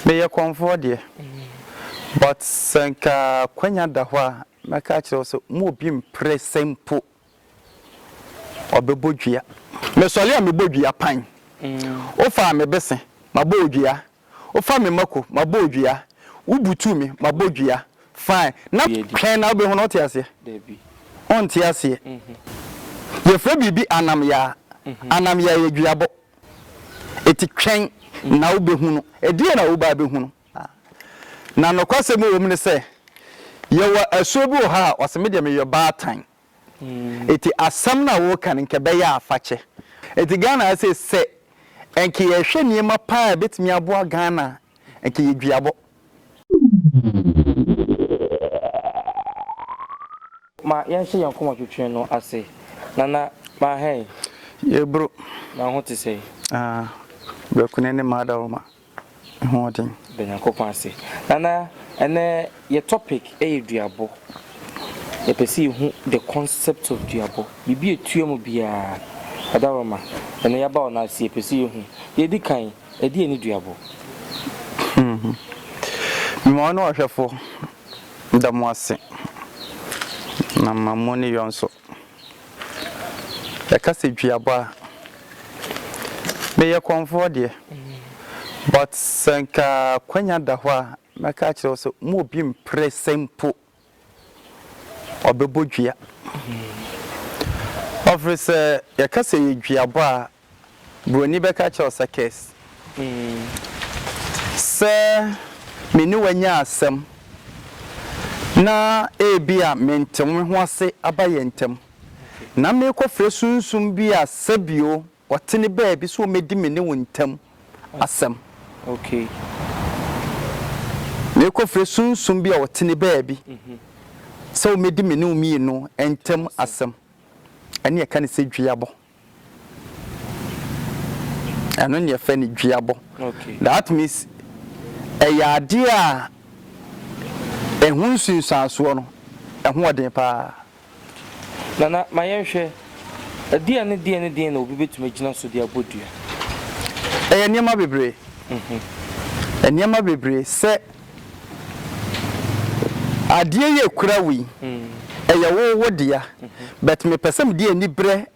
Meyɛ kɔmfoɔ deɛ, but sɛ nka akwanya da hɔ a, mɛka akyerɛ wo sɛ mo obi mpere sɛ mpo ɔbɛbɔ dua. Mesɔre a mebɔ dua pan. Wofaa me bese, mabɔ wo dua. Wofa me mako, mabɔ wo dua. Wobutuu me, mabɔ dua. Fine. Na twɛn na wobɛhunu, wote aseɛ? Wonte aseɛ. Yɛfrɛ biribi anamyaa. Anamyaa yɛ duabɔ. Enti twɛn na wobɛhunu. Ɛdeɛn na woba abɛhunu? Na nokwasɛm a ɛwɔ mu ne sɛ, yɛwɔ asuo bi wɔ hɔ a, ɔse me deɛ meyɛ baatan. Enti asɛm no a woreka no nka ɛbɛyɛ a fakyɛ. Enti Ghana ha sei sɛ nka yɛhwɛ nneɛma paa a ɛbɛtumi aboa Ghana a, nka yɛ duabɔ. Ma yɛnhyɛ yɛn nkɔmmɔtwetwe no ase. Nana, Mahɛn. Yɛbro. Na wo ho te sɛn? Ah, Brakune ne M'adawoma ho ɔden. Da Nyankopɔn ase. Nana, ɛnɛ yɛ topic yɛ duabɔ. Yɛpɛ sɛ yɛhu the concept of duabɔ. Biribi a ɛtua mu biara, Adaworoma, ɛnɛ yɛaba wo nan ase yɛpɛ sɛ yɛhu. Deɛ ɛdi kan, ɛdeɛn ne duabɔ? Mema wo ne w'ahwɛfoɔ da mo ase, na ma mo ne yɔ nso. Yɛka sɛ duabɔ a, meyɛ kɔmfoɔ deɛ, but sɛ nka akwanya da hɔ a, mɛka akyerɛ wo sɛ mo obi mpere sɛ mpo ɔbɛbɔ dua. Ɔfiri sɛ yɛka sɛ yɛ duabɔ a, Buroni bɛka akyerɛ wo sɛ curse. Sɛ me ne wo anya asɛm na ebia mente me ho ase aba yɛn ntam, na merekɔfrɛ sunsum bi a sɛbio ɔte ne baabi sɛ ɔmmɛdi me ne wo ntam asɛm. Merekɔfrɛ sunsum bi a ɔte ne baabi sɛ ɔmmɛdi me ne wo mmienu ntam asɛm. Ɛne yɛka no sɛ duabɔ. Ɛno na yɛfrɛ no duabɔ. That means ɛyɛ adeɛ a ɛho nsunsuansoɔ no, ɛho wɔ den paa. Nana, ma yɛnhwɛ, ɛdeɛn ne deɛn ne deɛn na obi bɛtumi agyina so de abɔ dua? Ɛyɛ nneɛma bebree. Nneɛma bebree sɛ adeɛ yi ɛkura wo yi, ɛyɛ wo wo dea, but mepɛ sɛ mede aniberɛ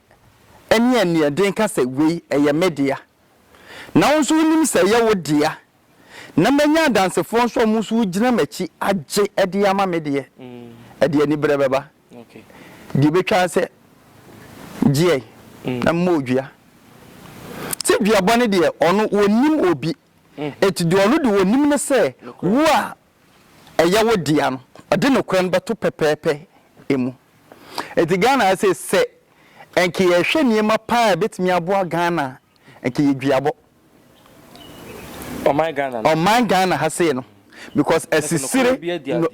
ne aniɛden ka sɛ wei ɛyɛ me dea. Na wo nso wonim sɛ ɛyɛ wo dea, na manya adansefoɔ nso a wɔn nso wogyina m'akyi agye de ama me deɛ, ɛde aniberɛ bɛba. Deɛ ɛbɛtwa ara sɛ gyeɛ na mmɔ odua. Sɛ duabɔ no deɛ ɔno ɔnnim obi, enti deɛ ɔno deɛ ɔnim ne sɛ wo a ɛyɛ wo dea no, ɔde nokorɛ no bɛto pɛpɛɛpɛ mu. Enti Ghana ha sei sɛ nka yɛhwɛ nneɛma paa a ɛbɛtumi aboa Ghana a, nka yɛ duabɔ. Ɔman Ghana no. Ɔman Ghana ha sei no because asisire no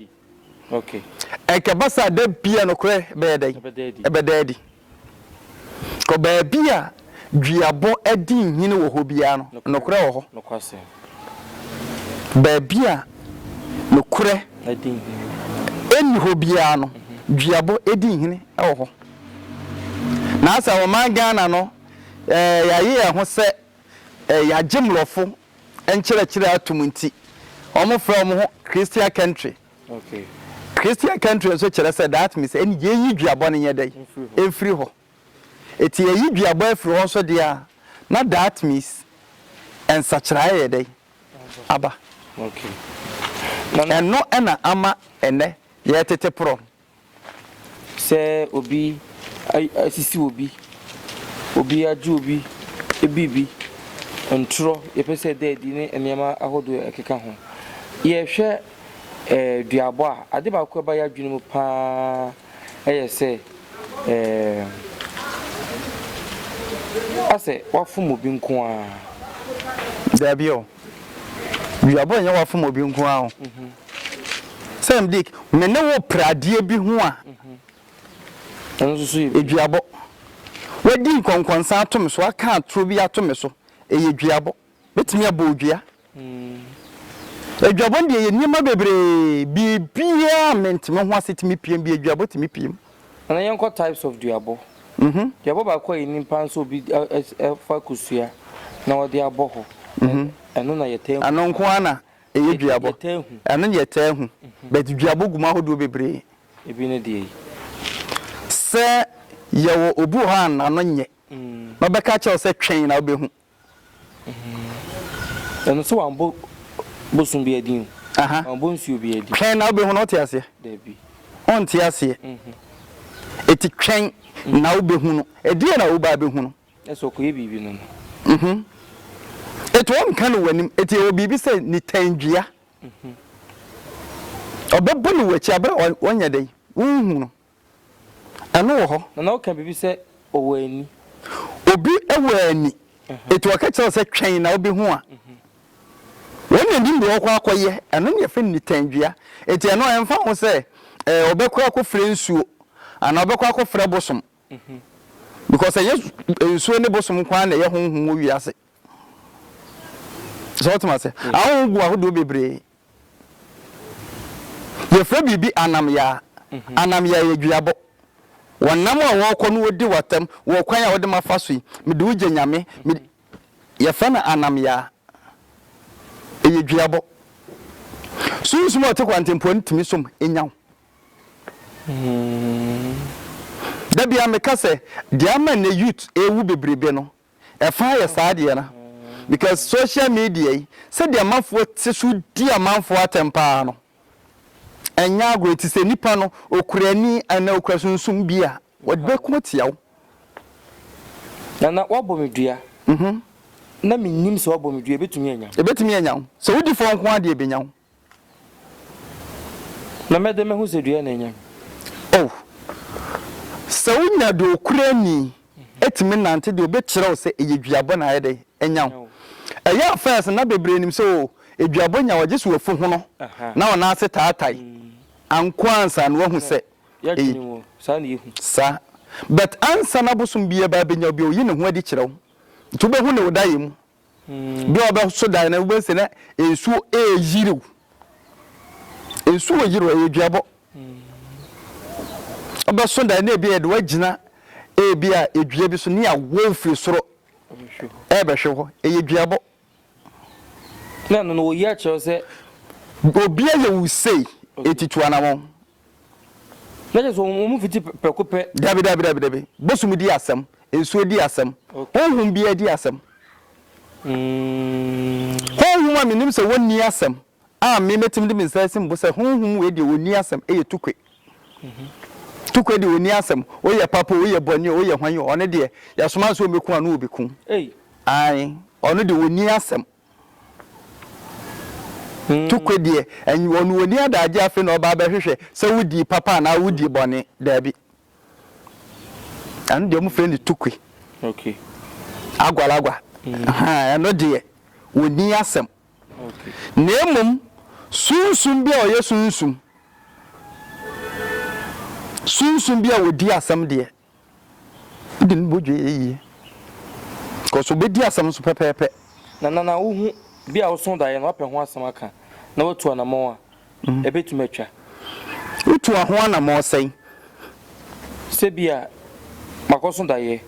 Okay. Nka ɛba saa da bia nokorɛ bɛyɛ dɛn? Ɛbɛda adi. Kɔ baabi a duabɔ adi nhini wɔ hɔ biara no, nokorɛ wɔ hɔ. Baabi a nokorɛ nni hɔ biara no, duabɔ di nhini wɔ hɔ. Na asɛ ɔman Ghana no, yɛayɛ yɛn ho sɛ yɛagye mmorɔfo nkyerɛkyerɛ atom nti, wɔfrɛ wɔn ho Christian country. Christian country nso kyerɛ sɛ that means ɛne yɛyi duabɔ no nyɛ dɛn? Ɛmfiri hɔ. Eti yɛyi duabɔ afiri hɔ nso deɛ a, na that means nsakyeraeɛ yɛ dɛn? Aba. Ɛno na ama ɛnnɛ yɛretete porɔ. Sɛ obi asisi obi, obi agye obi biribi, ntorɔ, yɛpɛ sɛ ɛda adi ne nneɛma ahodoɔ a ɛkeka ho. Yɛhwɛ duabɔ a, ade baako a ɛba yɛn adwene mu pa ara yɛ sɛ asɛ wafom obi nko ara. Dabi o, duabɔ nyɛ wafom obi nko ara o. Sɛ mede me ne wo pere adeɛ bi ho a, duabɔ. Wadi nkɔnkɔnsa ato me so, aka atoro bi ato me so, ɛyɛ duabɔ. Mɛtumi abɔ wo dua. Aduabɔ no deɛ ɛyɛ nneɛma bebree, biribiara a mente me ho ase tumi piem bi, aduabɔ tumi piem. Nana yɛnkɔ types of duabɔ. Duabɔ baako a yɛnim paa nso obi fa kosua na ɔde abɔ hɔ, ɛno na yɛtaa hu Ɛno nko ara na. Ɛyɛ duabɔ. Yɛtaa hu. Ɛno deɛ yɛtaa hu. But duabɔ gu mu ahodoɔ bebree. Ebi ne deɛ yi. Sɛ yɛwɔ obi wɔ hɔ a n'ano nyɛ na ɔbɛka akyerɛ wo sɛ twɛn na wobɛhu. Ɛno sɛ wambɔ bosom biara din o. Wambɔ nsuo biara din. Twɛn na wobɛhu no, wote aseɛ? Dabi. Wonte aseɛ. Eti twɛn na wobɛhu no. Ɛdeɛn na woba abɛhu no? Ɛsɛ ɔkɔyɛ biribi no no. Eti ɔnka no w'anim. Eti ɛwɔ biribi sɛ nitandua. Ɔbɛbɔ no w'akyi abere a ɔnyɛ dɛn? Wonhu no. Ɛno wɔ hɔ. Nana woka biribi sɛ ɔwɔ ani. Obi wɔ ani. Eti ɔka kyerɛ wo sɛ twɛn na wobɛhu a, wɔn na nim deɛ ɔkɔ akɔyɛ. Ɛno na yɛfrɛ no nitandua. Eti ɛno ɛmfa ho sɛ ɔbɛkɔ akɔfrɛ nsuo anaa ɔbɛkɔ akɔfrɛ bosom. Because ɛnyɛ nsuo ne bosom nko ara na ɛyɛ honhom wɔ wiase. Sɛ wote ase. Ahonhom gu ahodoɔ bebree. Yɛfrɛ biribi anamyaa. Anamyaa yɛ duabɔ. Wɔnam a wɔrekɔ no wɔdi w'atam wɔ kwan a wode mafa so yi, mede wo gya Nyame. Mede, yɛfrɛ no anamyaa. Ɛyɛ duabɔ. Sunsum a ɔte kwantempɔn no tumi som nya wo. Da biara meka sɛ deɛ ama nnɛ youth rewu bebrebe no, ɛfa yɛ saa deɛ no. Because social media yi, sɛdeɛ amanfoɔ te so di amanfoɔ atɛm paa no, ɛnyɛ agorɔ. Ɛti sɛ nipa no, ɔkura ani anaa ɔkura sunsum bi a, ɔde bɛko atia wo. Nana, woabɔ me dua. Na mennim sɛ woabɔ me dua, ɛbɛtumi anya wo? Ɛbɛtumi anya wo. Sɛ wodi fɔ nko ara deɛ, ɛbɛnya wo. Na mɛdɛn mahu sɛ dua na anya me? Oh, sɛ wonya deɛ ɔkura ani tumi nante deɛ ɔbɛkyerɛ wo sɛ ɛyɛ duabɔ na ayɛ dɛn anya wo. Ɛyɛ a first na bebree nim sɛ oh, duabɔ nya wo a gye sɛ wafu hono na wo nan ase taatae anko ansa na wahu sɛ ɛyɛ saa. But ansa na bosom bi ɛba abɛnya wo bi a ɔyi ne ho adi kyerɛ wo. Nti wobɛhu ne wo daeɛ mu. Bere a wobɛso dae no, wobɛhu sɛ na nsuo reyiri wo. Nsuo reyiri wo, ɛyɛ duabɔ. Wobɛso dae na ebi a yɛde wo agyina ebi a edua bi so ne awɔ firi soro ɛrebɛhwe hɔ. Ɛyɛ duabɔ. Na ɛno no wɔyi akyerɛ wo sɛ. Obi ayɛ wo sei, eti tu anamɔn. Na kyerɛ sɛ wɔn fiti prɛko pɛ. Dabi, dabi, dabi, dabi. Bosom di asɛm, nsuo di asɛm, honhom biara di asɛm. Honhom a menim sɛ wɔnni asɛm a me mɛtumi de me nsa asi me bo sɛ honhom wei deɛ ɔnni asɛm yɛ Tukwe. Tukwe deɛ ɔnni asɛm, woyɛ papa o, woyɛ bɔne o, woyɛ hwan o, ɔno deɛ yɛsoma no sɛ ɔmmɛku a na ɔbɛku. Ae, ɔno deɛ ɔnni asɛm. Tukwe deɛ, ɔno ɔnni adagye afei na ɔba abɛhwehwɛ sɛ wodii papa anaa wodii bɔne. Daabi. Ɛno deɛ wɔfrɛ no tukwe. Okay. Agwalagwa. Ɛno deɛ, ɔnni asɛm. Na mmom, sunsum bi a ɔyɛ sunsum, sunsum bi a ɔdi asɛm deɛ, Wode no bɔ dwa yɛ yie. Cause obedi asɛm so pɛpɛɛpɛ. Na nana wo hu bi a woso daeɛ no wapɛ ho asɛm aka na watu anamɔn a ɛbɛtumi atwa. Wotu ho anamɔn sɛn? Sɛ bi a makɔso daeɛ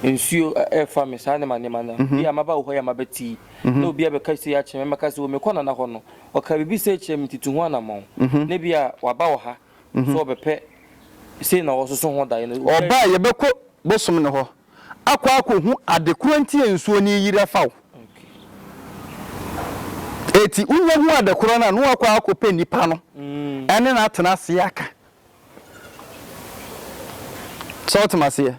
nsuo ɛrefa me saa nneɛma nneɛma no bi a maba wo hɔ yi a mabɛte yi na obi abɛka sei akyerɛ me mɛka sɛ o mekɔ nana hɔ no ɔkaa biribi sei kyerɛ me nti tu ho anamɔn na bi a waba wo ha sɛ ɔbɛpɛ sei na ɔsoso ho daeɛ no. Ɔba a, yɛbɛkɔ bosom no hɔ akɔ akɔhu ade korɔ nti a nsuo no reyiri afa wo. Enti wonya hu ade korɔ no a, na woakɔ akɔpɛ nipa no ne no atena ase aka. Sɛ wotem aseɛ?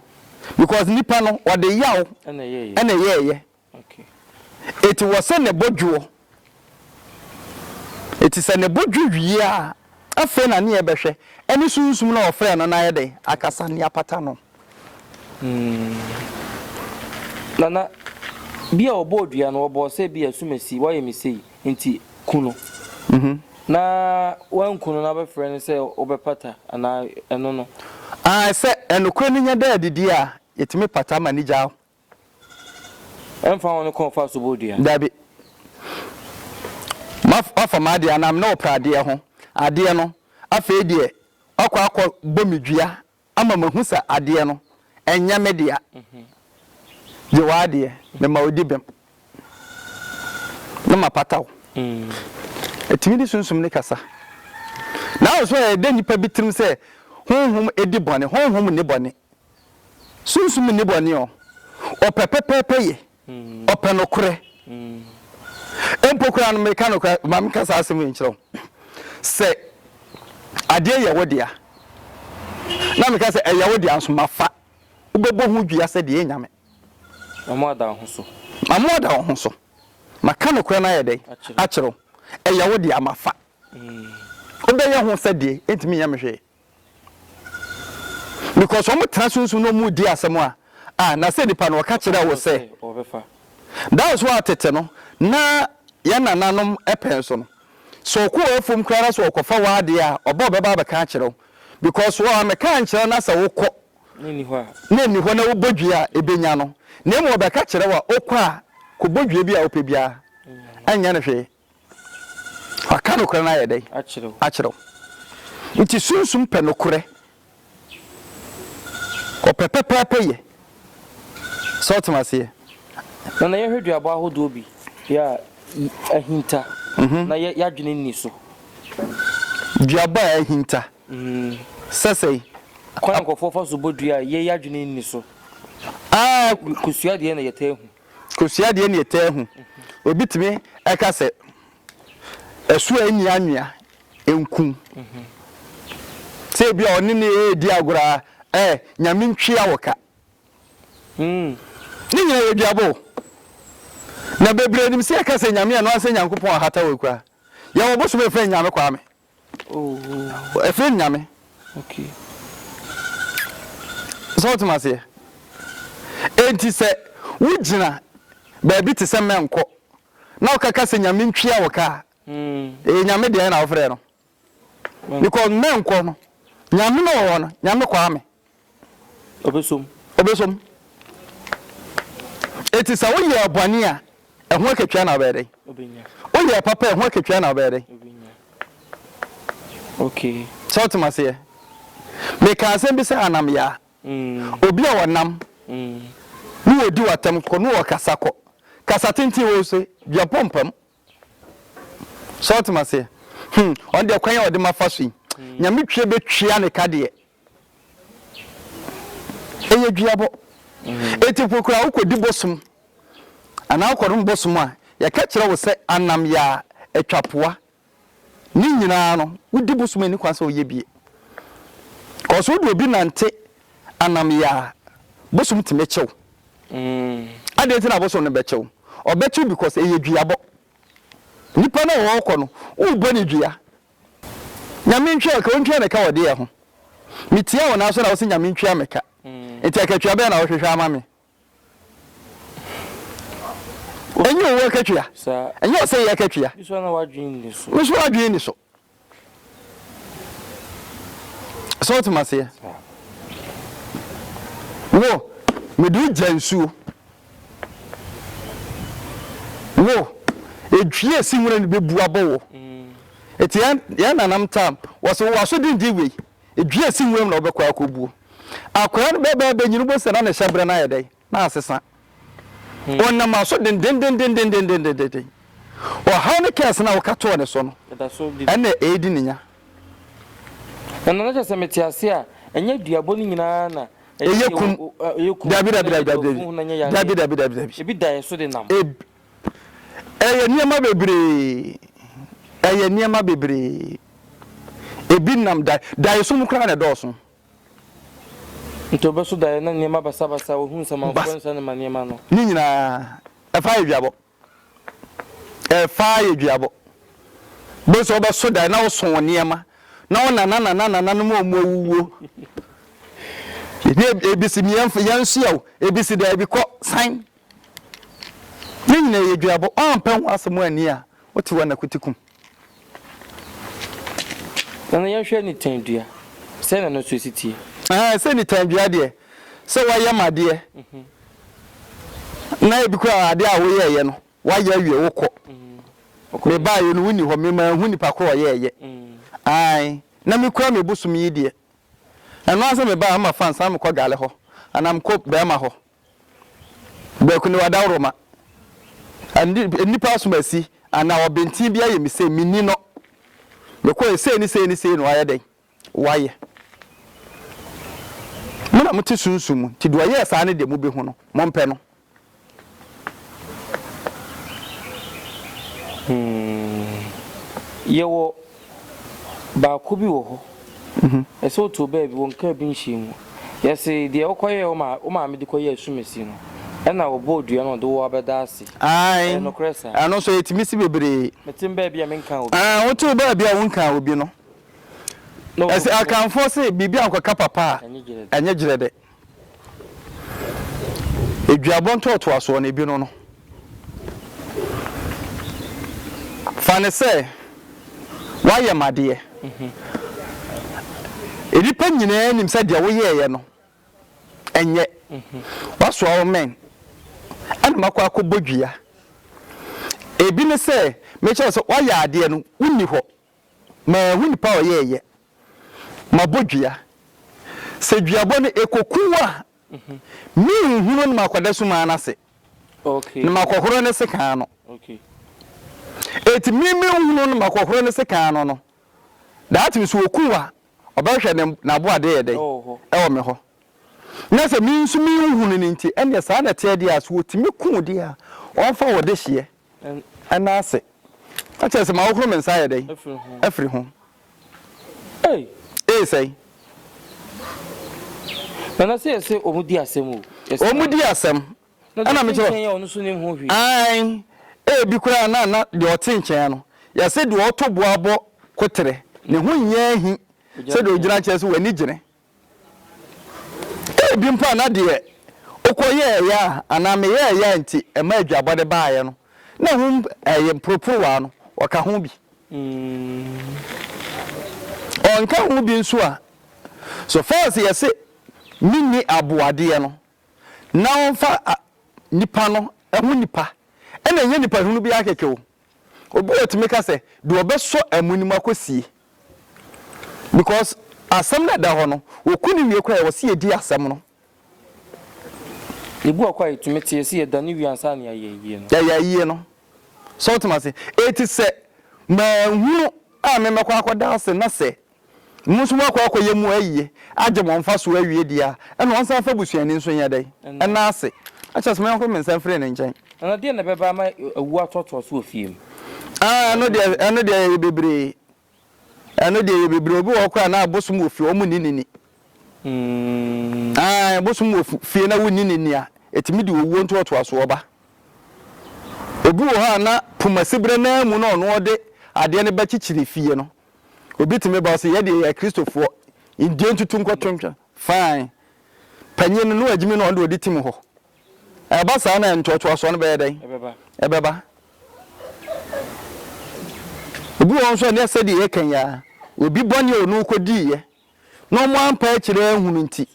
Because nipa no, ɔde yaw na ɛyɛɛyɛ. Enti wɔ sɛ ne bo dwoɔ. Enti sɛ ne bo dwo wie a, afei na ne yɛbɛhwɛ ɛne sunsum no a ɔfrɛɛ no no ayɛ dɛn akasa ne apata no. Nana, bi a ɔbɔɔ dua no, ɔbɔɔ sɛ bi a Asumasi, woayɛ me sei, nti ku no. Na woanku no na wobɛfrɛ no sɛ wobɛpata anaa ɛno no. Ae, sɛ ɛnokorɛ no nya da adi deɛ a, yɛtumi pata ma no gyaa. Ɛmfa ho ne kwan a ɔfaa so bɔɔ dua. Dabi. Woafa m'adeɛ anaa me ne wo pere adeɛ ho? Adeɛ no, afei deɛ woakɔ akɔbɔ me dua ama mahu sɛ adeɛ no, ɛnyɛ me dea. Gye w'adeɛ, mema wo di bem na mapata wo. Ɛtumi ne sunsum no kasa. Na nso ɛda nnipa bi tirim sɛ honhom di bɔne. Honhom nni bɔne. Sunsum nni bɔne o. Ɔpɛ pɛpɛɛpɛ yɛ. Ɔpɛ nokorɛ. Mpo koraa no, meka nokorɛ, ma menka saa asɛm yi nkyerɛ wo. Sɛ adeɛ yɛ wo dea, na meka sɛ ɛyɛ wo dea nso mafa, wobɛbɔ ho dua sɛ deɛ ɛnya me. Ma moada wo ho so. Ma moada wo ho so. Maka nokorɛ no ayɛ dɛn? Akyerɛ wo. Ɛyɛ wo dea, mafa. Wobɛyɛ ho sɛ deɛ ɛntumi nyɛ me hwee. Because wɔn tena sunsum na wɔn redi asɛm a, ah, na sɛ nipa no ɔka kyerɛ wo sɛ, that is why tete no, na yɛn nananom pɛn so no, sɛ ɔkɔ wɔ afuom koraa na sɛ ɔkɔfa w'adeɛ a, ɔba ɔbɛba abɛka akyerɛ wo. Because wɔammɛka ankyerɛ wo na sɛ wokɔ Na ɛnni hɔ a. Na ɛnni hɔ na wobɔ dua a, ɛbɛnya no. Na mmom ɔbɛka kyerɛ wo a, wokɔ a, kɔbɔ dua bi a wopɛ biara, ɛnyɛ no hwee. Waka nokorɛ no ayɛ dɛn? Akyerɛ wo. Nti Sunsum pɛ nokorɛ. Ɔpɛ pɛpɛɛpɛ yɛ. Sɛ wote me aseɛ? Na na yɛhwɛ duabɔ ahodoɔ bi yɛ a ahinta na yɛ yɛadwene nni so. Duabɔ a ahinta? Sɛ sɛn? Kwan a nkurɔfoɔ fa so bɔ dua a yɛ yɛadwene nni so. Kosua deɛ na yɛtaa hu. Kosua deɛ na yɛtaa hu. Obi tumi ka sɛ, ɛso a ɛnni anwea nku. Sɛ ebi a ɔne ne redi agorɔ a, ɛ, Nyame ntwea wo ka. Ne nyinaa yɛ duabɔ o. Na bebree nim sɛ yɛka sɛ Nyame a, ɛno ara sɛ Nyankopɔn ahata wɔ akura. Yɛwɔ bosom a yɛfrɛ no Nyame Kwame. Ɛfiri Nyame. Sɛ wotem aseɛ? Enti sɛ wogyina baabi te sɛ mɛnkɔ na wokaka sɛ Nyame ntwea wo ka a, ɛyɛ Nyame deɛn na wofrɛ no? Because mɛnkɔ no, Nyame no wɔ hɔ no, Nyame Kwame. Ɔbɛsom. Ɔbɛsom. Enti sɛ woyɛɛ bɔne a, ɛho akatua na wobɛyɛ dɛn? Woyɛɛ papa a, ɛho akatua na wobɛyɛ dɛn? Okay. Sɛ wotem aseɛ? Meka asɛm bi sɛ anam yaa. Obi a ɔnam ne wɔdi w'atam kɔ ne wɔkasa kɔ. Kasa tenten wɔ se dua pɔmpam. Sɛ wotem aseɛ? Hmm, ɔno deɛ kwan a ɔde mafa so yi, Nyame twie bɛtwia ne ka deɛ. Ɛyɛ duabɔ. Enti mpo koraa wokɔdi bosom anaa wokɔnom bosom a, yɛka kyerɛ wo sɛ anam yɛ a atwa poa. Ne nyinaa no, wodi bosom a ɛnni kwan sɛ woyɛ bie. Kɔso wode obi nante anam yɛ a, bosom tumi kye wo. Adɛn nti na bosom no bɛkye wo? Ɔbɛkye wo because ɛyɛ duabɔ. Nipa no a ɔrekɔ no, worebɔ no dua. Nyame ntwea ka ontwea me ka wɔ deɛ ho. Me tia wo nanso na wose Nyame ntwea me ka. Nti akatua bɛn na wohwehwɛ ama me? Ɛnyɛ owu akatua. Ɛnyɛ ɔsɛeɛ akatua. Me nso w'adwene nni so. Sɛ wote m'aseɛ? Wo, mede wo gya nsuo. Wo, edwie esi nwura no bɛbu abɔ wo. Eti yɛn yɛn nanam tam, wɔsɛ wo aso denden wei, edwie esi nwura mu na wobɛkɔ akɔbuo. Akwadaa no bɛba abɛnyini wobɛhu sɛ na ne hyɛberɛ no ayɛ dɛn? Na asesa. Ɔnam aso dendendendendendenden. Ɔhaw ne kɛse no a woka too ne so no, ɛna ɛredi ne nya. Na na kyerɛ sɛ mete ase a, ɛnyɛ duabɔ no nyinaa na ɛyɛ kum. Dabi, dabi, dabi, dabi, dabi, dabi, dabi, dabi. Ebi da yɛ so de nam. Ɛyɛ nneɛma bebree. Ɛyɛ nneɛma bebree. Ebi nam da daeɛso mu koraa na ɛdɔɔso. Nti ɔbɛso daeɛ na nneɛma basabasa, ɔhu nsamanfoɔ nsa ne ma nneɛma no. Ne nyinaa, ɛfa yɛ dwabɔ. Ɛfa yɛ duabɔ. Bohu sɛ wobɛso dae na woso wo nneɛma na wo nana nana nananom a wɔn awuwuo ne ebi si yɛnsoa o, ebi si daabi kɔ san. Ne nyinaa yɛ duabɔ. Woampɛ ho asɛm anni a, wote hɔ na kutikum. Nana yɛnhwɛ nitan dua, sɛn na ɛno nso si teɛ? Ɛɛ sɛ nitan dua deɛ, sɛ woayɛ me adeɛ na ebi koraa adeɛ a woyɛeɛ no woayɛ awie wokɔ. Mebaeɛ no wonni hɔ, me manhu nipa korɔ a ɔyɛeɛ. Ae, na mekura me bosom yi deɛ, ɛno ara sɛ mebaa a mafa nsa na mekɔ gale hɔ anaa mekɔ barima hɔ. Bɛku ne wadaworoma. Nnipa asom asi. anaa ɔbenten bi ayɛ me sei, menni no. Mekɔɛ sei ne sei ne sei na wayɛ dɛn? Wayɛ. Mo na mote sunsum mu, nti deɛ ɔyɛɛ saa no deɛ mobɛhu no, mompɛ no. Hmm. Yɛwɔ baako bi wɔ hɔ. Ɛsɛ woto baabi wɔ nkaa bi nhyɛ mu. Yɛse deɛ wokɔyɛɛ wo ma wo maame de kɔyɛɛ asumasi no, ɛna wɔbɔɔ dua no ɔde wo abɛda ase. Ae, Ɛyɛ nokorɛ saa? ɛno nso ɛtumi si bebree. Mete baabi a menkaa obi. Ae, wote wo baabi a wonkaa obi no. Na Ɛsɛ Akanfoɔ se biribi ankɔka papa a, ɛnyɛ gyerɛdɛ. Aduabɔ ntoatoasoɔ no, ebi no no. Fa no sɛ woayɛ me adeɛ. Nnipa nyinaa nim sɛ deɛ woyɛeɛ no, ɛnyɛ. Woasoa wo mmɛn, ɛna makɔ akɔbɔ dua. Ebi ne sɛ, mekyerɛ wo sɛ woayɛ adeɛ no, wonni hɔ. Manhu nipa a ɔyɛeɛ. Mabɔ dua. Sɛ duabɔ no ɛkɔku wo a, menhunu no makɔda sumaa no ase na makɔhoro ne sekan ano. Enti me menhunu no makɔhoro ne sekan ano no, daakye sɛ ɔku wo a, ɔbɛhwehwɛ ne n'aboadeɛ yɛ dɛn? Ɛwɔ me hɔ. Na sɛ me nso menhunu no nti, ɛnneɛ saa na ɛteɛ deɛ a, sɛ ɔtumi ku wo deɛ a, ɔmfa wo dehyeɛ Ɛna ase. Na kyerɛ sɛ mahohoro me nsa ayɛ dɛn? Afiri ho. Ei! Ei sɛn? Nana sɛ yɛse wɔn di asɛm o. Wɔn di asɛm. Na deɛ ɔte nkyɛn yɛ ɔno nso nim ho hwee. Ae, ebi koraa na na deɛ ɔte nkyɛn no, yɛse deɛ ɔto boa bɔ koterɛ, ne ho nyɛ ahi sɛ deɛ ɔgyina nkyɛn sɛ w'ani gyene. Ebi mpo a na deɛ wokɔyɛeɛ a anaa meyɛeɛ a nti ɛma adwabɔ de baeɛ no, na ɛho ɛyɛ mporoporowa no, ɔka ho bi. Ɔnka ho bi nso a, so far as yɛse menni aboadeɛ no, na ɔmfa nipa no ho nipa, ɛna ɛnyɛ nipa hunu biara kɛkɛ o. Obi wɔ hɔ tumi ka sɛ, deɛ ɔbɛsɔ amu no mu akɔsie. Because asɛm no a ɛda hɔ no, wɔku no wie koraa a, ɛwɔ sɛ yɛdi asɛm no. Yɛbu akɔ a yɛtumi te, yɛse yɛdane wie ansa na yɛayɛ ayie no. Yɛayɛ ayie no. So wote me ase? Enti sɛ manhunu a me mɛkɔ akɔda ase na sɛ mo nso moakɔ akɔyɛ mu ayie agye mo mfasoɔ awie deɛ a, ɛna ɔnsan mfa busuani nso nyɛ dɛn? Ɛnna ase. Na kyerɛ sɛ menkɔ me nsa mfiri ne nkyɛn. Nana deɛn na ɛbɛba ama awuo atoatoa so wɔ fie mu? Ah, ɛno deɛ, ɛno deɛ ɛyɛ bebree. Ɛno deɛ ɛyɛ bebree. Obi wɔ hɔ koraa na abosom wɔ fie, wɔn nni ne ni. Ah, bosom wɔ fie na wonni ne ni a, ɛtumi de owuo ntoatoasoɔ ba. Obi wɔ hɔ a na pomasiberɛ no ara mu na ɔno ɔde adeɛ no bɛkyekyere fie no. Obi tumi ba ɔse yɛdeɛ yɛyɛ Kristofoɔ, ndie ntutu nkɔto ntwene. Fine. Panyin no na wagyimi na ɔno deɛ ɔde tim hɔ. Ɛba saa na ntoatoasoɔ no bɛyɛ dɛn? Ɛbɛba. Obi wɔ hɔ nso a ne sɛdeɛ yɛka yi ara, obi bɔne a ɔno kɔdiiɛ na wɔn ampa akyire anhunu nti,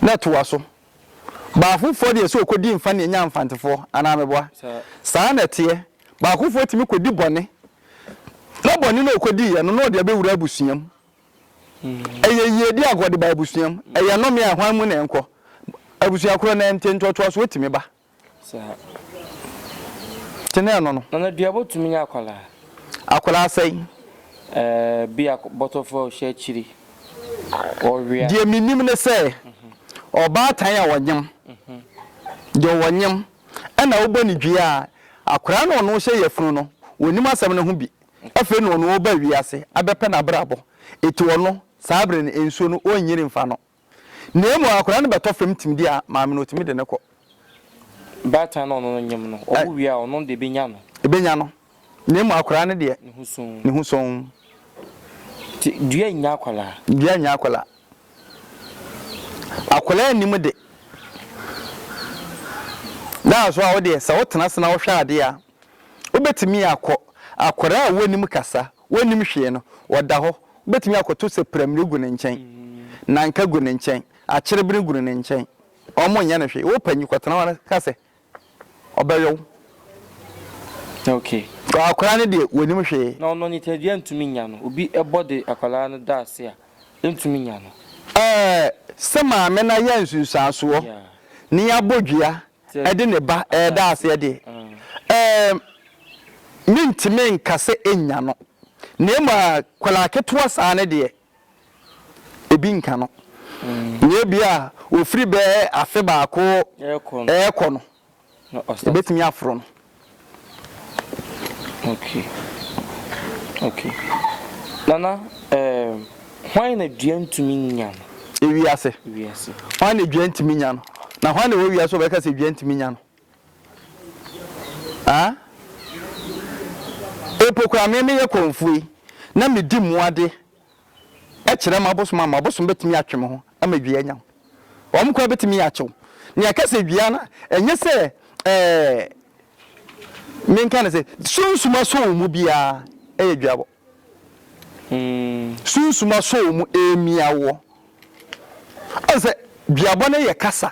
na ɛtoa so. Baakofoɔ deɛ sɛ ɔkɔdi mfa ne ɛnya mfantefoɔ anaa meboa? Saa na ɛteɛ. Baakofoɔ tumi kɔdi bɔne na bɔne no a ɔkɔdiiɛ no na ɔde abɛwura abusua mu. Ɛyɛ yiedie a ɔde ba abusua mu. Ɛyɛ nnome a hwan mu na ɛnkɔ? Abusua korɔ no ara nti ntoatoasoɔ tumi ba. Saa. Nti na ɛno no. Nana Duabɔ tumi nyɛ akwadaa. Akwadaa sɛn? Ɛɛ bi a bɔtɔfoɔ a ɔhyɛ akyiri, ɔwea. Deɛ menim ne sɛ, ɔbaatan a ɔnyem, deɛ ɔnyem ɛna wobɔ no dua a, akwadaa no a ɔno hyɛ yafunu no, ɔnnim asɛm no ho bi. Afei na ɔno ɔreba wiase abɛpɛ n'abrabɔ. Enti ɔno, saa bere no, nsuo no, ɔnnyini mfa no. Na mmom akwadaa no bɛtɔ fam tim deɛ a, maame no ɔtumi de no kɔ. Baatan no a ɔno no nyem no, ɔwo wie a, ɔno deɛ ɛbɛnya no. Ɛbɛnya no. Na mmom akwadaa no deɛ, Ne ho sɔnn. ne ho sɔnn. Nti dua nnya akwadaa. Dua nnya akwadaa. Akwadaa nnim de. That's why wo deɛ, sɛ wotena ase na wohwɛ adeɛ a, Wobɛtumi akɔ, akwadaa a wɔnnim kasa, wɔnnim hwee no, ɔda hɔ, wobɛtumi akɔto sɛ piramire gu ne nkyɛn, nanka gu ne nkyɛn, akyerebene gu ne nkyɛn, wɔnyɛ no hwee. Wo panyin kɔtena hɔ na ka sɛ, ɔbɛyɔ wo. Okay. Akwadaa no deɛ, wɔnnim hwee. Na ɔno nipadua ntumi nnya no, obi bɔ de akwadaa no da ase a, ntumi nnya no. Ɛɛ, sɛ maame no ayɛ nsunsuansoɔ, ne abɔ dua, de ne ba reda aseɛ deɛ, ɛɛm, Mentumi nka sɛ ɛnnya no, na mmom akwadaa ketewa saa no deɛ, ebi nka no. Na ebia ɔfiri bɛyɛ afe baako rekɔ no, ɛbɛtumi aforo no. Okay. Okay. Nana, um, hwan na dua ntumi nya no? Ewiase. Ewiase. Hwan na dua ntumi nya no? Na hwan na ɛwɔ wiase a ɔbɛka sɛ dua ntumi nya no? Ah? Epo koraa me meyɛ kɔmfoɔ yi na medi mmoade kyerɛ m'abosom a, m'abosom bɛtumi atwe me ho ama dua anya wo. Wɔn koraa bɛtumi akye wo. Nea ɛka sɛ dua no, ɛnyɛ sɛ ɛɛ menka no sɛ sunsum asɔ wo mu biara ɛyɛ duabɔ. Sunsum asɔ wo mu ɛremia woɔ. Ɔn sɛ duabɔ no yɛ kasa.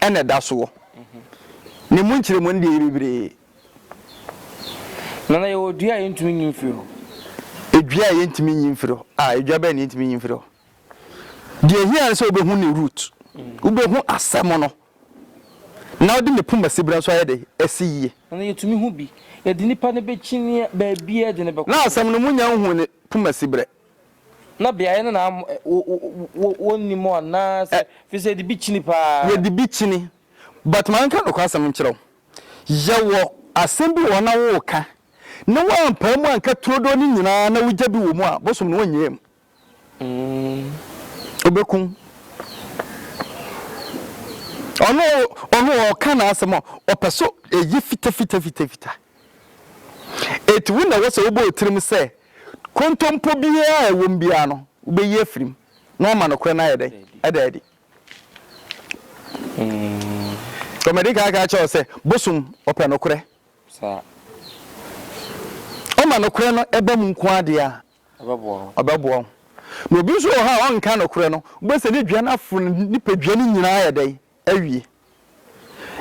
ɛna ɛda soɔ. Ne mu nkyerɛmu no deɛ ɛyɛ bebree. Nana yɛwɔ dua a yɛntumi nyi mfiri hɔ. Edua a yɛntumi nyi mfiri hɔ. Ah, edua bɛn na yɛntumi nyi mfiri hɔ? Deɛ ehia ne sɛ wobɛhu ne root. Wobɛhu asɛm no. Na wode ne poma sibra nso ayɛ dɛ asi yie. Nana yɛtumi hu bi. Yɛde nipa no bɛkyini baabiara de no bɛkɔ. Na asɛm no monya nhuu ne poma sibrɛ. Na beaeɛ no na wɔnnim hɔ anaa sɛ, firi sɛ yɛde bi kyini paa. Yɛde bi kyini, but ma menka nokwasɛm nkyerɛ wo, yɛwɔ asɛm bi wɔ hɔ na woreka na woampae mu anka turodoo no nyinaa na wogya bi wɔ mu a, bosom no wɔnnyaa mu. Ɔbɛku wo. Ɔno ɔno ɔka n'asɛm a, ɔpɛ sɛ ɛyɛ fitafitafitafita. Enti wo na ɛwɔ sɛ wobɔ wo tirim sɛ kontompo biara a ɛwom biara no, wobɛyi afiri mu na woama nokorɛ no ayɛ dɛn? Ada adi. Kɔ madi kan aka akyerɛ wo sɛ bosom ɔpɛ nokorɛ. Ɔma nokorɛ no ba mu nko ara deɛ a, ɔbɛboa wo. Na obi nso wɔ hɔ a ɔnka nokorɛ no, wobɛhu sɛ ne dua no aforo ne nipadua no nyinaa ayɛ dɛn? Awie.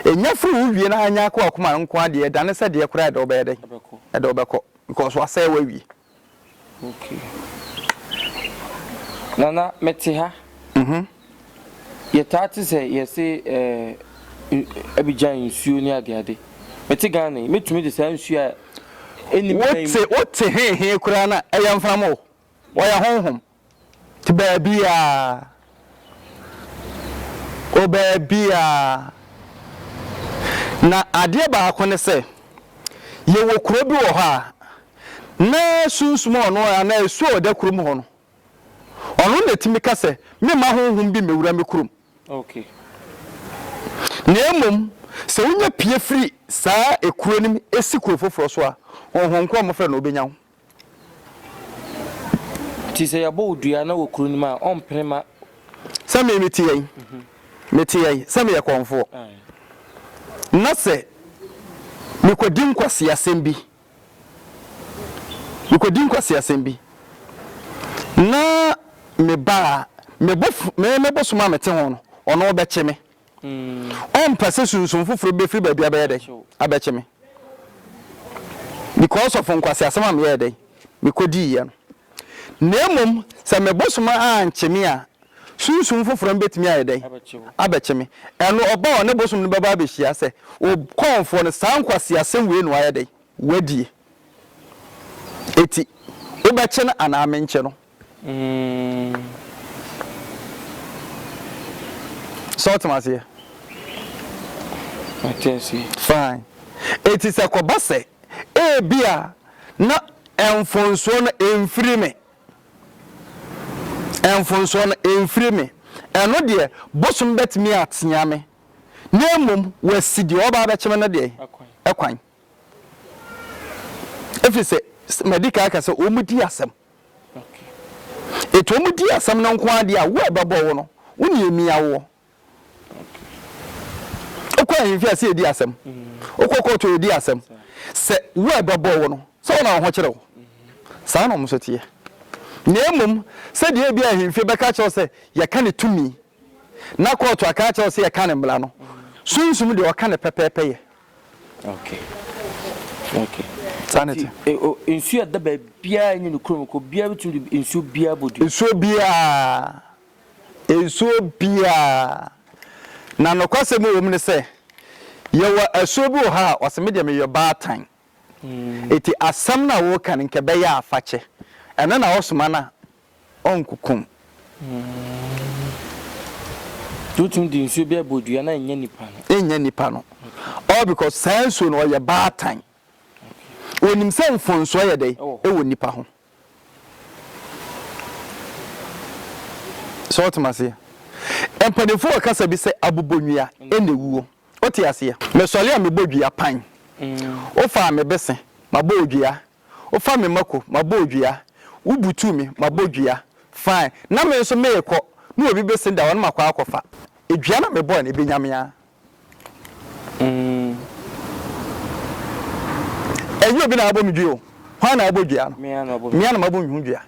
Enya firi wo wie na anya akɔ akoma nko ara deɛ ɛdane sɛ deɛ koraa ɛde wo bɛyɛ dɛn? Ɛde wo bɛkɔ because wasɛe wo awie. Okay. Nana mete ha. Mhm. Yɛtaa te sɛ yɛse ɛɛ Abidjan nsuo ne adeade. Mete Ghana yi, mɛtumi de saa nsuo a ɛnni me dan mu. Wote wote hehe koraa na ɛyɛ mframa o. Ɔyɛ honhom. Te baabiara. Wɔ baabiara. Na adeɛ baako ne sɛ, yɛwɔ kuro bi wɔ hɔ a, na sunsum a ɔno anaa esu a ɔda kurom hɔ no, ɔno na ɛtumi ka sɛ, memma honhom bi mmɛwura me kurom. Okay. Na mmom, sɛ wonya pue firi saa ekuro no mu si kuro foforɔ so a, honhom korɔ a wɔfrɛ no ɔbɛnya wo. Nti sɛ yɛbɔ wo dua na wɔ kuro no mu a, ɔmpene ma. Sɛ me mete yɛn, mete yɛn sɛ meyɛ kɔmfoɔ, na sɛ mekɔdi nkwaseasɛm bi, mekɔdi nkwaseasɛm bi, na meba a, me bo, me me bosom a mete ho no, ɔno ɔbɛkye me. Ɔmpɛ sɛ sunsum foforɔ bi bɛfiri baabi abɛyɛ dɛn? Abɛkye me. Because of nkwaseasɛm a meyɛɛ dɛn? Mekɔdiiɛ no. Na mmom sɛ me bosom ankye me a, sunsum foforɔ no bɛtumi ayɛ dɛn? Abɛkye me. Ɛno ɔba a ɔne bosom no bɛba abɛhyia sɛ, wo kɔmfoɔ no saa nkwaseasɛm wei na wayɛ dɛn? Wadie. Enti wobɛkye no anaa menkye no? Sɛ wote aseɛ? Mate aseɛ. Fine. Eti sɛ kɔba sɛ ebia na mfonsoɔ no mfiri me, mfonsoɔ no mfiri me, ɛno deɛ bosom bɛtumi atea me, na mmom wasi deɛ ɔba abɛkye me no deɛ kwan. Ɛfiri sɛ madi kan aka sɛ wɔn di asɛm. Eti wɔn di asɛm no nko ara deɛ a, wo a ɛbɛbɔ wo no, wo na emia woɔ. Wokɔ ahemfie a sɛ yɛdi asɛm, wokɔ kɔɔto a yɛdi asɛm. Sɛ wo a ɛbɛbɔ wo no, sɛ wo na wo ho kyerɛ wo. Saa na wɔn nso teɛ. Na mmom, sɛdeɛ ebi ahemfie bɛka akyerɛ wo sɛ yɛka ne tumi, na kɔɔto aka akyerɛ wo sɛ yɛka ne mmara no, sunsum deɛ ɔka ne pɛpɛɛpɛ yɛ. Okay. Okay. Saa na ɛte. E, nsuo a ɛda baabiara nyɛ ne kurom kɔ biara bɛtumi de nsuo biara bɔ dua. Nsuo biara. Nsuo biara. Na nokwasɛm wɔ mu ne sɛ, yɛwɔ asuo bi wɔ hɔ a, ɔsɛ me deɛ meyɛ baatan. Enti asɛm no a woreka no nka ɛbɛyɛ a fa kyɛ. Ɛno na wosoma no a ɔnkokum. Nti wotumi de nsuo bi abɔ dua na ɛnyɛ nipa no? Ɛnyɛ nipa no. All because saa nsuo no ɔyɛ baatan. Onim sɛ mfonsoɔ yɛ dɛn? Ɛwɔ nipa ho. So wotem aseɛ? Mpanimfoɔ wɔ kasa bi sɛ abobɔnwia na ɛwuo. Wote aseɛ? Mesɔre a mebɔ dua pan. Wofaa me bese, mabɔ wo dua. Wofa me mako, mabɔ wo dua. Wobutuu me, mabɔ dua. Fine. Na me nso merekɔ, na obi bese da hɔ na makɔ akɔfa. Dua na mebɔe no, ɛbɛnya me ara. Ɛnyɛ obi na abɔ me dua o. Hwan na abɔ dua no? Me ara na mabɔ me ho dua.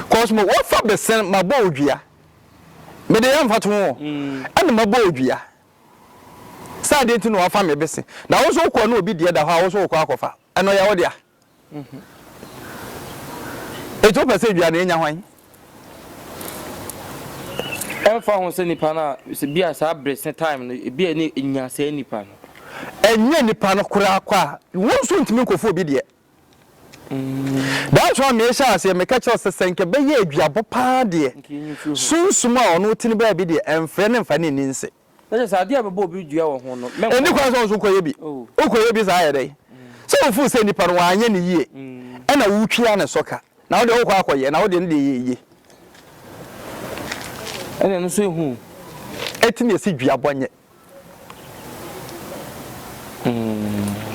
Cause mo wɔfa besen mabɔ wo dua. Mede yɛ mfatoho o. Ɛna mabɔ wo dua. Sɛ adeɛ nti na wafa me bese. Na wo nso wokɔ na obi deɛ da hɔ a wo nso wokɔ akɔfa. Ɛno yɛ wo dea. Enti wopɛ sɛ dua no nya hwan? Ɛmfa ho sɛ nipa no a, sɛ bi a saa bere se time no, ebi a ne nya saa nipa no. Ɛnyɛ nipa no koraa kɔ a, wo nso ntumi nkɔfa obi deɛ. That's why mehyɛ aseɛ meka kyerɛ wo sɛ sɛ nka ɛbɛyɛ aduabɔ paa deɛ, sunsum a ɔno te ne baabi deɛ, ɛmfrɛ no mfa no nni nse. Na kyerɛ sɛ adeɛ a bɛbɔ obi dua wɔ ho no, mɛnkɔ. Ɛnni kwan sɛ wo nso wokɔyɛ bi. Wokɔyɛ bi saa ayɛ dɛn? Sɛ wofuu sɛ nipa no wanyɛ no yie ɛna wotwea ne so ka, na wo deɛ wokɔ akɔyɛ, na wo deɛ no deɛ ɛyɛ yie. Ɛna ɛno nso ehu. Ɛti na yɛsi duabɔ nyɛ.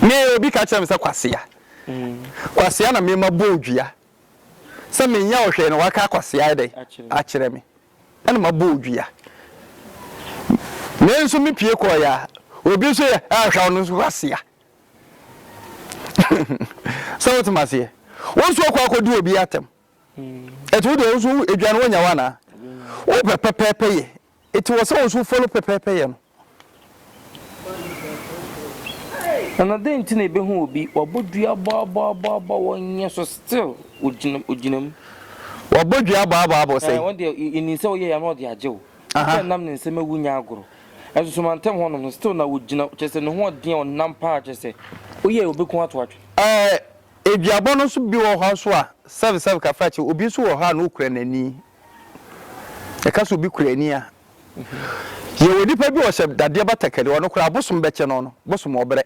Me obi ka kyerɛ me sɛ kwasea. Kwasea na me ma bɔ dua. Sɛ menyɛ wo hwee na waka kwasea ayɛ dɛn akyerɛ me. Ɛna mabɔ wo dua. Me nso me pie kɔɔeɛ a, obi nso yɛ ɛhwɛ ɔno nso kwasea. Sɛ wote maseɛ. Wo nso wokɔ akɔdi obi atɛm. Ɛti wo deɛ wo nso edwa no wonya wo anaa? Wopɛ pɛpɛɛpɛ yɛ. Eti wɔ sɛ wo nso follow pɛpɛɛpɛ yɛ no. Nana dɛn nti na ebehu obi wabɔ dua abɔ abɔ abɔ abɔ wɔnyɛ so still ogyina ogyina mu. Wabɔ dua abɔ abɔ abɔ sɛn? Ɛɛ wɔn deɛ yɛnim sɛ woyɛ ya na ɔde agye wo. Sɛ nam ne nsam awu nyɛ agorɔ. Ɛnso so mantam hɔnom no still na ogyina kyerɛ sɛ ne ho ɔden a ɔnam paa kyerɛ sɛ woyɛ a obeku ato atwene. Ɛɛ eduabɔ no nso bi wɔ hɔ nso a sɛb sɛb kafrakye obi nso wɔ hɔ a na okura n'ani. Yɛka sɛ obi kura ani a, yɛwɔ nipa bi ɔhyɛ dadeɛ batakari, ɔno koraa abosom bɛkyɛ no no, bosom ɔbrɛ.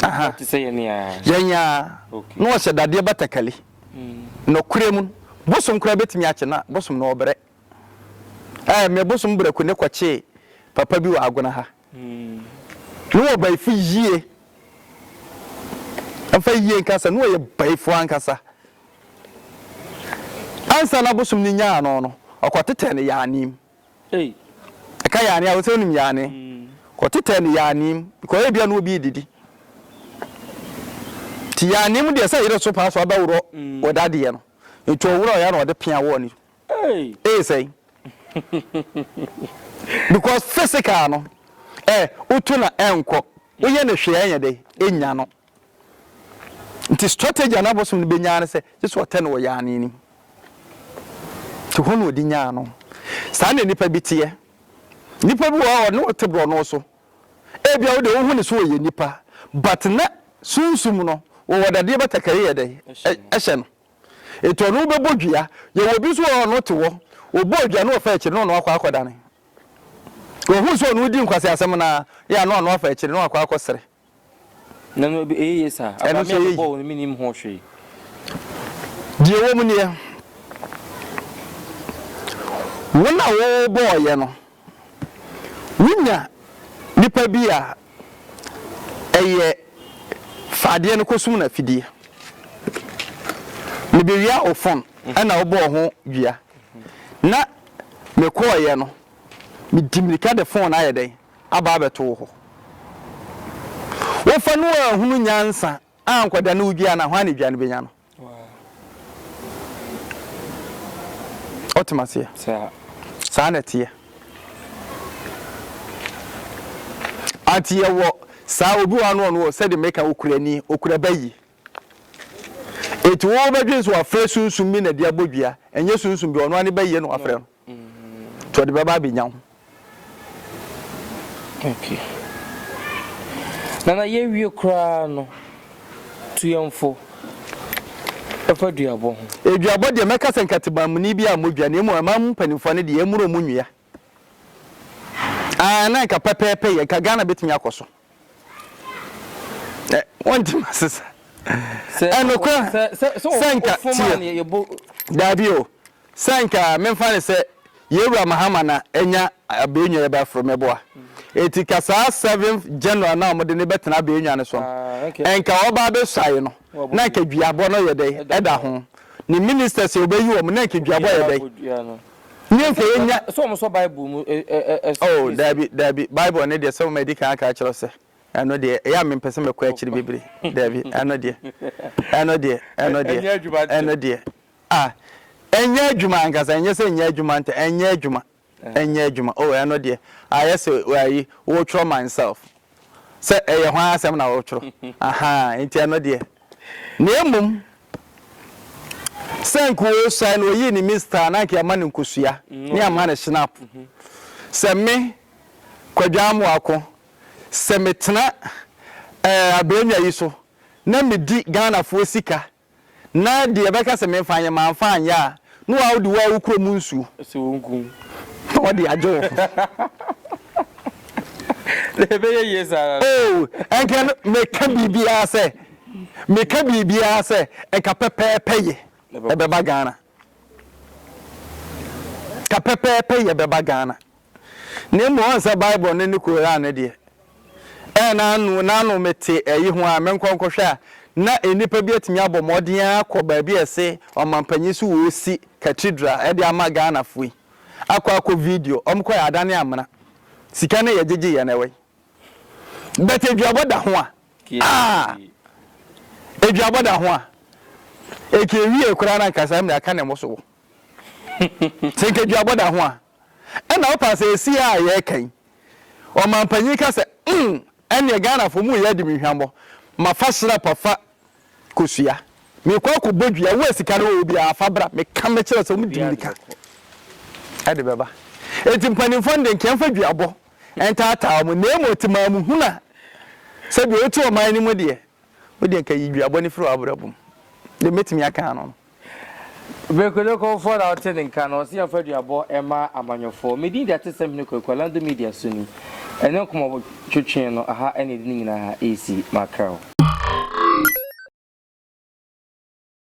Aha. Te sɛ yɛn a. Yɛn a. Na ɔhyɛ dadeɛ batakari. Nɔkorɛ mu, bosom koraa bɛtumi akye no a, bosom no ɔbrɛ. Ɛɛ, me bosom brɛku ne kɔkyee papa bi wɔ Agona ha. Ne wɔ bayifo yie. Ɛmfa yie nkasa, ne ɔyɛ bayifo ankasa. Ansa na bosom no nyaa no no, ɔkɔtetɛɛ no Yaanim. Ɛka Yaane a, wo sɛ wonim Yaane? Kɔtetɛɛ no Yaanim, because ebia na obi redidi. Nti Yaanim deɛ sɛ yere so paa so abɛworɔ wɔ dadeɛ no. Nti ɔworɔeɛ a na ɔde pea wɔɔ ne. Ee sɛn? Because physical no, eh, woto na ɛnkɔ, woyɛ no hwee a ɛnyɛ dɛn? Ɛnnya no. Nti strategy a na bosom no bɛnya ne sɛ, gye sɛ ɔtɛ no wɔ yaa no anim. Nti hɔ na ɔde nyaa no. Saa na nnipa bi teɛ. Nnipa bi wɔ hɔ a ɔne wo te borɔno so. Ebia wo deɛ wohu no sɛ ɔyɛ nipa, but na sunsum no, wɔwɔ dadeɛ batakari yɛ dɛn? Ɛhyɛ no. Nti ɔno bɛbɔ dua. Yɛwɔ obi nso wɔ hɔ a ɔno te hɔ, ɔbɔɔ dua na ɔfa akyire na ɔno akɔ akɔdane. Ɔhu sɛ ɔno redi nkwaseasɛm no ara, yɛ a na ɔno afa akyire na wakɔ akɔsere. Na no ɛyɛ yie saa. Ɛno nso ɛyɛ yie. Bɔɔl no menim ho hwee. Deɛ ɛwɔ mu nie, wo na wobɔɔyɛ no, wonya nipa bi a ɛyɛ fa adeɛ no kɔsum no afidie. Mebɛwia wo fon ɛna wobɔɔ ho dua. Na mekɔɔyɛ no, medi mirika de fon no ayɛ dɛn? Aba abɛto wo hɔ. Wofa no anhunu nyansa ankɔda ne wo dua no a, hwan na dua no bɛnya no? Wote maseɛ? Saa na ɛteɛ. Anti yɛwɔ saa obi wɔ ano ɔno wɔ sɛde meka okura ni, okura bayi. Eti wo bɛdwen sɛ wafrɛ sunsum bi na de abɔ dua, ɛnyɛ sunsum bi, ɔno ara ne bayie na wafrɛ no. Nti ɔde bɛba abɛnya wo. Okay. Nana yɛnwie koraa no, tu yɛn fo fa duabɔ ho. Eduabɔ deɛ mɛka sɛ nka tebamuni bi ammɔ dua na mmom ɛman mu mpanimfoɔ no deɛ ɛmmoro wɔn nnua. Aah na nka pɛpɛɛpɛ yɛ nka Ghana bɛtumi akɔ so. Ɛ wɔnte ma sesa. Ɛnokorɛ sɛ nka tie daabi o sɛ nka memfa no sɛ Yɛwura Mahama na anya Abenwa yi bɛforo mɛboa. Enti ka saa seventh general no a wɔde no bɛtena Abenwa no so no, nka ɔba abɛsuae no, na nka duabɔ no yɛ dɛn? Ɛda ho. Ne ministers a ɔbɛyi wɔn, na nka duabɔ yɛ dɛn? Ne nka yɛnya. Sɛ wɔn sɔ Bible mu ɛ ɛ ɛ. Oh, daabi, daabi, Bible no deɛ sɛ wɔn adi kan aka akyerɛ wo sɛ, ɛno deɛ, ɛyɛ a mempɛ sɛ mɛkɔ akyiri bebree. Daabi, ɛno deɛ, ɛno deɛ, ɛno deɛ, ɛno deɛ. Ah, ɛnyɛ adwuma ankasa, ɛnyɛ sɛ ɛnyɛ adwuma nta, ɛnyɛ adwuma, ɛnyɛ adwuma, oh ɛno deɛ, ayɛ sɛ ayi, wotwerɛ myself, sɛ ɛyɛ hwan asɛm na wotwerɛ, ahaa, nti ɛno deɛ, na mmom, sɛ nka ɔresuae na ɔyii ne mista a, na anka yɛama no nkosua, ne yɛama no schnapp, sɛ me, Kwadwo Amoako, sɛ metena ɛɛ abɛɛnwa yi so, na medi Ghanafoɔ sika, Na deɛ ɛbɛka sɛ memfa nyɛ, mamfa anyɛ a, na waa wode waa wo kurom nsuo. Sɛ wɔnku wo. Na wɔde agye wo ho. Na ɛbɛyɛ yie saa ara. Oh, ɛnka no, meka biribiara sɛ, meka biribiara sɛ, nka pɛpɛɛpɛ yɛ ɛbɛba Ghana. Ka pɛpɛɛpɛ yɛ bɛba Ghana. Na mmom ɔn sɛ Bible no ne Koran no deɛ, ɛɛ n'ano n'ano mete ɛyi ho a menkɔ nkɔhwɛ a, na nnipa bi atumi abɔ mmɔden ara akɔ baabi a ɛse ɔmanpanyin so wɔresi cathedral ɛde ama Ghanafoɔ yi, akɔ akɔ video, wɔn kɔɛ adane amena. Sika no yɛgyegye yɛ no ɛwɔ yi. But aduabɔ da ho a, ah! Aduabɔ da ho a, ɛka ewie koraa na nka saa mmerɛ aka ne mo so wɔ. Sɛ nka aduabɔ da ho a, Ɛna wopa sɛ ɛsi a yɛreka yi, ɔmanpanyin ka sɛ mm ɛneɛ Ghanafoɔ mo reyɛ adi me hwammɔ, mafa syrup afa kosua, merekɔ akɔbɔ dua, wo a sika no wɔ wo biara fa bra, meka mekyerɛ wo sɛ wɔdi mmirika de bɛba. Enti mpanimfoɔ no deɛ nka yɛmfa duabɔ ntaataa wɔn, na mmom temaamuhunu a sɛdeɛ wote ɔman no mu deɛ, wo deɛ nka yi duabɔ no firi w'abrabɔ mu. Deɛ mɛtumi aka ano no. Bekodo Komfoɔ na ɔte ne nka no, ɔse yɛmfa aduabɔ mma amanyɔfoɔ. Me din de Atesɛm Hene Kwaku, Orlando Media so ni. Ɛne nkɔmmɔ twetwe no, aha ɛna yɛde ne nyinaa resi. Makraw.